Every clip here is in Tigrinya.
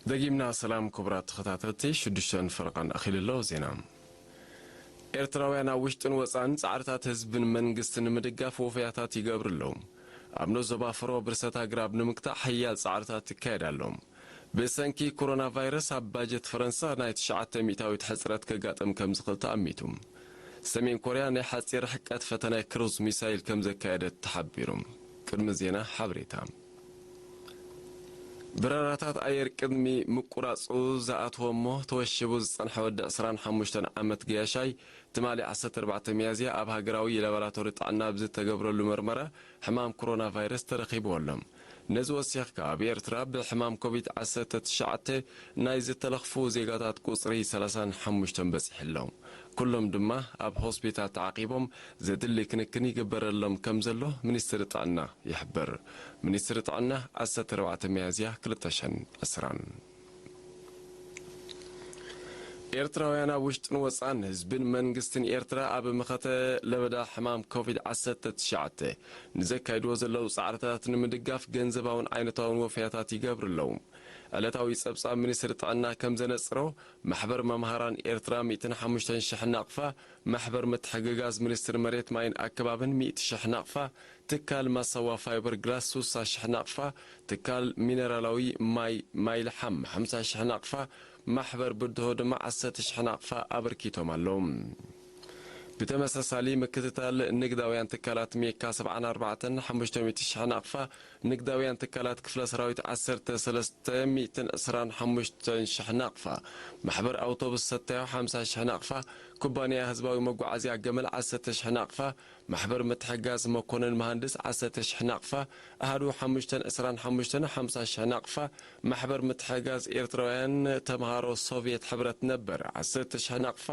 ደጊምና ሰላም ክቡራት ተኸታተልቲ፣ ሽዱሽተን ፈረቓን ኣኺሉ ኣሎ ዜና። ኤርትራውያን ኣብ ውሽጥን ወጻእን ጻዕርታት ህዝብን መንግስትን ንምድጋፍ ወፈያታት ይገብሩ ኣለዉ። ኣብ ንኡስ ዞባ ፈሮ ብርሰት ኣግራብ ንምግታእ ሓያል ጻዕርታት ይካየድ ኣሎ። ብሰንኪ ኮሮና ቫይረስ ኣብ ባጀት ፈረንሳ ናይ ትሽዓተ ሚእታዊት ሕጽረት ከጋጥም ከም ዝኽእል ተኣሚቱ። ሰሜን ኮርያ ናይ ሓጺር ርሕቀት ፈተነ ክሩዝ ሚሳይል ከም ዘካየደት ተሓቢሩ። ቅድሚ ዜና ሓበሬታ። በረራታት ኣየር ቅድሚ ምቁራጹ ዝኣትዎ እሞ ተወሺቡ ዝጸንሐ ወዲ ዕስራን ሓሙሽተን ዓመት ገያሻይ ትማሊ ዓሰርተ ኣርባዕተ ሚያዝያ ኣብ ሃገራዊ ላቦራቶሪ ጥዕና ብዝተገብረሉ መርመራ ሕማም ኮሮና ቫይረስ ተረኺብዎ ኣሎ። ነዚ ወሲኽካ ኣብ ኤርትራ ብሕማም ኮቪድ ዓሰርተ ትሽዓተ ናይ ዝተለኽፉ ዜጋታት ቁጽሪ ሰላሳን ሓሙሽተን በጺሑ ኣሎ። ኩሎም ድማ ኣብ ሆስፒታል ተዓቂቦም ዘድሊ ክንክን ይግበረሎም ከም ዘሎ ሚኒስትሪ ጥዕና ይሕብር። ሚኒስትሪ ጥዕና ዓሰርተ ኣርባዕተ ሚያዝያ ክልተ ሽሕን ዕስራን። ኤርትራውያን ኣብ ውሽጥን ወጻእን ህዝብን መንግስትን ኤርትራ ኣብ መኸተ ለበዳ ሕማም ኮቪድ ዓሰርተ ትሽዓተ ንዘካይድዎ ዘለዉ ጻዕርታት ንምድጋፍ ገንዘባውን ዓይነታውን ወፈያታት ይገብሩ ኣለዉ። ዕለታዊ ጸብጻብ ሚኒስትሪ ጥዕና ከም ዘነጽሮ፣ ማሕበር መምሃራን ኤርትራ ሚእትን ሓሙሽተን ሽሕ ናቕፋ፣ ማሕበር ምትሕግጋዝ ሚኒስትሪ መሬት ማይን ኣከባብን ሚእቲ ሽሕ ናቕፋ፣ ትካል ማሳዋ ፋይበር ግላስ ሱሳ ሽሕ ናቕፋ፣ ትካል ሚነራላዊ ማይ ማይልሓም ሓምሳ ሽሕ ናቕፋ፣ ማሕበር ብድሆ ድማ ዓሰርተ ሽሕ ናቕፋ ኣበርኪቶም ኣለዉ። ብተመሳሳሊ ምክትታል ንግዳውያን ትካላት ሜካ ሰብዓን ኣርባዕተን ሓሙሽተ ሚእቲ ሽሕ ናቕፋ፣ ንግዳውያን ትካላት ክፍለ ሰራዊት ዓሰርተ ሰለስተ ሚእትን ዕስራን ሓሙሽተን ሽሕ ናቕፋ፣ ማሕበር ኣውቶቡስ ሰታዮ ሓምሳ ሽሕ ናቕፋ፣ ኩባንያ ህዝባዊ መጓዓዝያ ገመል ዓሰርተ ሽሕ ናቕፋ፣ ማሕበር ምትሕጋዝ መኮንን መሃንድስ ዓሰርተ ሽሕ ናቕፋ፣ ኣሃዱ ሓሙሽተን ዕስራን ሓሙሽተን ሓምሳ ሽሕ ናቕፋ፣ ማሕበር ምትሕጋዝ ኤርትራውያን ተምሃሮ ሶቭየት ሕብረት ነበር ዓሰርተ ሽሕ ናቕፋ፣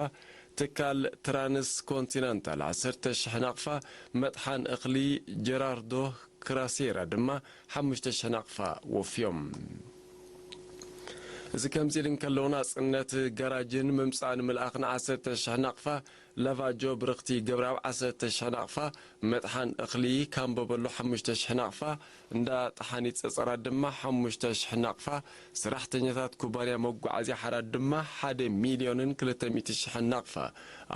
ትካል ትራንስ ኮንቲነንታል ዓሰርተ ሽሕ ናቕፋ፣ መጥሓን እኽሊ ጀራርዶ ክራሴራ ድማ ሓሙሽተ ሽሕ ናቕፋ ወፍዮም። እዚ ከምዚ ኢሉ እንከሎ፣ ናጽነት ጋራጅን ምምጻእን ምልኣኽን ዓሰርተ ሽሕ ናቕፋ፣ ላቫጆ ብርኽቲ ገብረኣብ ዓሰርተ ሽሕ ናቕፋ፣ መጥሓን እኽሊ ካምቦበሎ ሓሙሽተ ሽሕ ናቕፋ፣ እንዳ ጠሓኒ ጸጸራት ድማ ሓሙሽተ ሽሕ ናቕፋ፣ ሰራሕተኛታት ኩባንያ መጓዓዝያ ሓራድ ድማ ሓደ ሚልዮንን ክልተ ሚእቲ ሽሕን ናቕፋ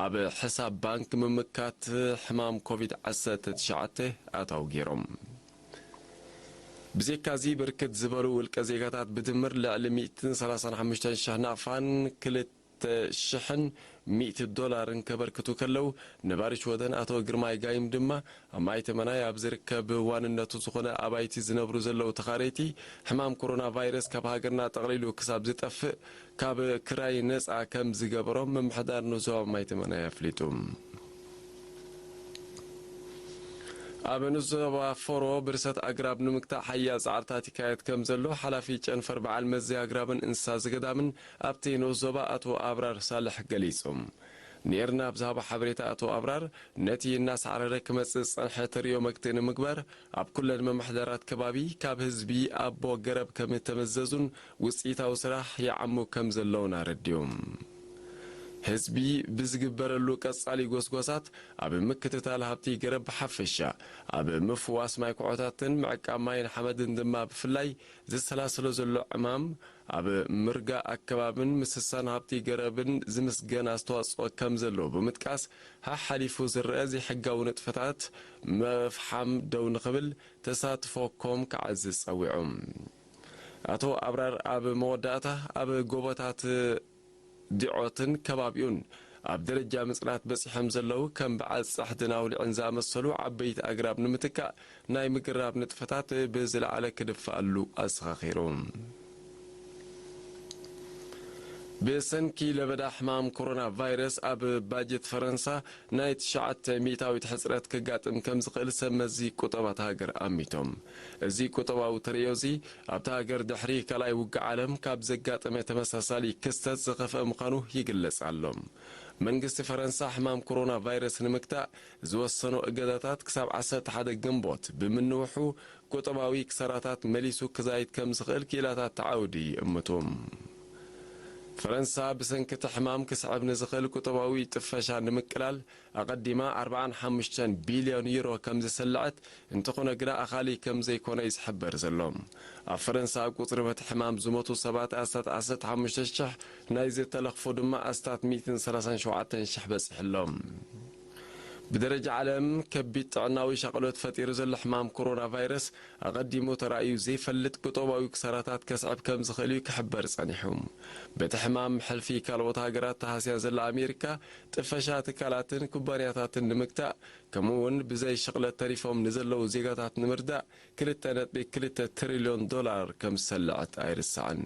ኣብ ሕሳብ ባንክ ምምካት ሕማም ኮቪድ ዓሰርተ ትሽዓተ ኣታዊ ገይሮም። ብዘይካዚ፣ ብርክት ዝበሉ ውልቀ ዜጋታት ብድምር ልዕሊ ሚእትን ሰላሳን ሓሙሽተን ሽሕ ናቕፋን ክልተ ሽሕን ሚእቲ ዶላርን ከበርክቱ ከለዉ፣ ነባሪ ሽወደን ኣቶ ግርማይ ጋይም ድማ ኣብ ማይ ተመናይ ኣብ ዝርከብ ዋንነቱ ዝኾነ ኣባይቲ ዝነብሩ ዘለዉ ተኻረይቲ፣ ሕማም ኮሮና ቫይረስ ካብ ሃገርና ጠቕሊሉ ክሳብ ዝጠፍእ ካብ ክራይ ነጻ ከም ዝገበሮም ምምሕዳር ንዞባ ማይ ተመናይ ኣፍሊጡ። ኣብ ንዞባ ፎሮ ብርሰት ኣግራብ ንምግታእ ሓያል ጻዕርታት ይካየድ ከም ዘሎ ሓላፊ ጨንፈር በዓል መዚ ኣግራብን እንስሳ ዘገዳምን ኣብቲ ንኡስ ዞባ ኣቶ ኣብራር ሳልሕ ገሊጹ። ንኤርና ኣብ ዝሃቦ ሓበሬታ ኣቶ ኣብራር፣ ነቲ እናሳዕረረ ክመጽእ ዝጸንሐ ተርእዮ መግትኢ ንምግባር ኣብ ኩለን መምሕደራት ከባቢ ካብ ህዝቢ ኣቦ ገረብ ከም እተመዘዙን ውጽኢታዊ ስራሕ ይዓሙ ከም ዘለውን ኣረዲኡ። ህዝቢ ብዝግበረሉ ቀጻሊ ጎስጓሳት ኣብ ምክትታል ሃብቲ ገረብ ብሓፈሻ፣ ኣብ ምፍዋስ ማይ ኩሖታትን ምዕቃብ ማይን ሓመድን ድማ ብፍላይ ዘሰላስሎ ዘሎ ዕማም፣ ኣብ ምርጋእ ኣከባብን ምስሳን ሃብቲ ገረብን ዝምስገን ኣስተዋጽኦ ከም ዘለዎ ብምጥቃስ፣ ሓሓሊፉ ዝረአ ዘይሕጋዊ ንጥፈታት ምፍሓም ደው ንኽብል ተሳትፎ ኮም ክዓዝዝ ጸዊዑ። ኣቶ ኣብራር ኣብ መወዳእታ፣ ኣብ ጎቦታት ዲዖትን ከባቢኡን ኣብ ደረጃ ምጽናት በጺሖም ዘለዉ ከም በዓል ጻሕድን ኣውሊዕን ዝኣመሰሉ ዓበይቲ ኣግራብ ንምትካእ ናይ ምግራብ ንጥፈታት ብዝለዓለ ክድፈኣሉ ኣዘኻኺሩ። ብሰንኪ ለበዳ ሕማም ኮሮና ቫይረስ ኣብ ባጀት ፈረንሳ ናይ ትሽዓተ ሚእታዊት ሕጽረት ከጋጥም ከም ዝኽእል ሰብ መዚ ቁጠባ እታ ሃገር ኣሚቶም። እዚ ቁጠባዊ ተርእዮ እዚ ኣብታ ሃገር ድሕሪ ካልኣይ ውግእ ዓለም ካብ ዘጋጠመ ተመሳሳሊ ክስተት ዝኸፍአ ምዃኑ ይግለጽ ኣሎ። መንግስቲ ፈረንሳ ሕማም ኮሮና ቫይረስ ንምግታእ ዝወሰኖ እገዳታት ክሳብ ዓሰርተ ሓደ ግንቦት ብምንውሑ ቁጠባዊ ክሳራታት መሊሱ ክዛይድ ከም ዝኽእል ክኢላታት ተዓውዲ ይእምቱ። ፈረንሳ ብሰንኪ እቲ ሕማም ክስዕብ ንዝኽእል ቁጠባዊ ጥፈሻ ንምቅላል ኣቐዲማ ኣርባዓን ሓሙሽተን ቢልዮን ዩሮ ከም ዝሰልዐት፣ እንተኾነ ግና ኣኻሊ ከም ዘይኮነ እዩ ዝሕበር ዘሎ። ኣብ ፈረንሳ ቁጽሪ በቲ ሕማም ዝሞቱ ሰባት ኣስታት ዓሰርተ ሓሙሽተ ሽሕ፣ ናይ ዝተለኽፉ ድማ ኣስታት ሚእትን ሰላሳን ሸውዓተን ሽሕ በጺሑ ኣሎ። ብደረጃ ዓለም ከቢድ ጥዕናዊ ሻቕሎት ፈጢሩ ዘሎ ሕማም ኮሮና ቫይረስ ኣቐዲሙ ተራእዩ ዘይፈልጥ ቁጠባዊ ክሳራታት ከስዕብ ከም ዝኽእል እዩ ክሕበር ጸኒሑ። በቲ ሕማም ሕልፊ ካልኦት ሃገራት ተሃስያ ዘላ ኣሜሪካ ጥፈሻ ትካላትን ኩባንያታትን ንምግታእ፣ ከምኡ እውን ብዘይ ሽቕለት ተሪፎም ንዘለዉ ዜጋታት ንምርዳእ ክልተ ነጥቢ ክልተ ትሪልዮን ዶላር ከም ዝሰልዐት ኣይርሳዕን።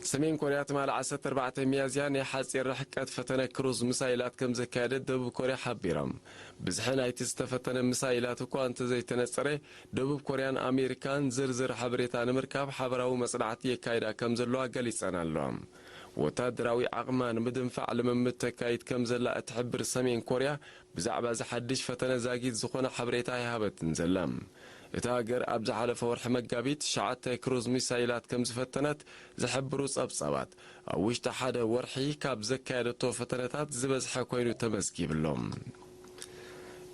ሰሜን ኮርያ ትማሊ ዓሰርተ ኣርባዕተ ሚያዝያ ናይ ሓጺር ርሕቀት ፈተነ ክሩዝ ሚሳይላት ከም ዘካየደት ደቡብ ኮርያ ሓቢራ። ብዝሒ ናይቲ ዝተፈተነ ሚሳይላት እኳ እንተዘይተነጸረ፣ ደቡብ ኮርያን ኣሜሪካን ዝርዝር ሓበሬታ ንምርካብ ሓበራዊ መጽናዕቲ የካይዳ ከም ዘለዋ ገሊጸን ኣለዋ። ወታደራዊ ዓቕማ ንምድንፋዕ ልምምድ ተካይድ ከም ዘላ እትሕብር ሰሜን ኮርያ፣ ብዛዕባ እዚ ሓድሽ ፈተነ ዛጊት ዝኾነ ሓበሬታ ኣይሃበትን ዘላ። እታ ሃገር ኣብ ዝሓለፈ ወርሒ መጋቢት ትሽዓተ ክሩዝ ሚሳይላት ከም ዝፈተነት ዝሕብሩ ጸብጻባት፣ ኣብ ውሽጢ ሓደ ወርሒ ካብ ዘካየደቶ ፈተነታት ዝበዝሐ ኮይኑ ተመዝጊብሎም።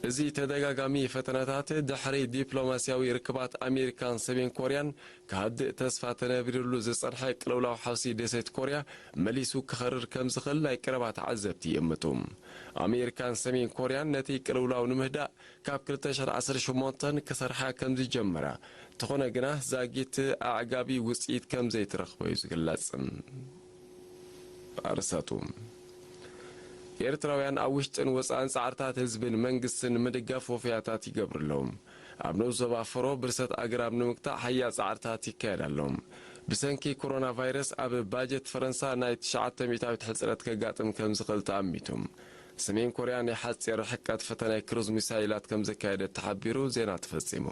እዚ ተደጋጋሚ ፈተነታት ድሕሪ ዲፕሎማስያዊ ርክባት ኣሜሪካን ሰሜን ኮርያን ክሃድእ ተስፋ ተነቢርሉ ዝጸንሐ ቅልውላው ሓውሲ ደሴት ኮርያ መሊሱ ክኸርር ከም ዝኽእል ናይ ቀረባ ተዓዘብቲ ይእምቱ። ኣሜሪካን ሰሜን ኮርያን ነቲ ቅልውላው ንምህዳእ ካብ ክልተ ሽሕን ዓሰርተ ሸሞንተን ክሰርሓ ከም ዝጀመራ፣ እንተኾነ ግና ዛጊት ኣዕጋቢ ውጽኢት ከም ዘይትረኽቦ እዩ ዝግለጽ። ኣርእስታቱ። ኤርትራውያን ኣብ ውሽጥን ወጻእን ጻዕርታት ህዝብን መንግስትን ንምድጋፍ ወፍያታት ይገብሩ ኣለዉ። ኣብ ንኡስ ዞባ ፈሮ ብርሰት ኣግራብ ንምግታእ ሓያል ጻዕርታት ይካየድ ኣሎ። ብሰንኪ ኮሮና ቫይረስ ኣብ ባጀት ፈረንሳ ናይ ትሽዓተ ሚእታዊት ሕጽረት ከጋጥም ከም ዝኽእል ተኣሚቱ። ሰሜን ኮርያ ናይ ሓጺር ርሕቀት ፈተነ ክሩዝ ሚሳይላት ከም ዘካየደት ተሓቢሩ። ዜና ተፈጺሙ።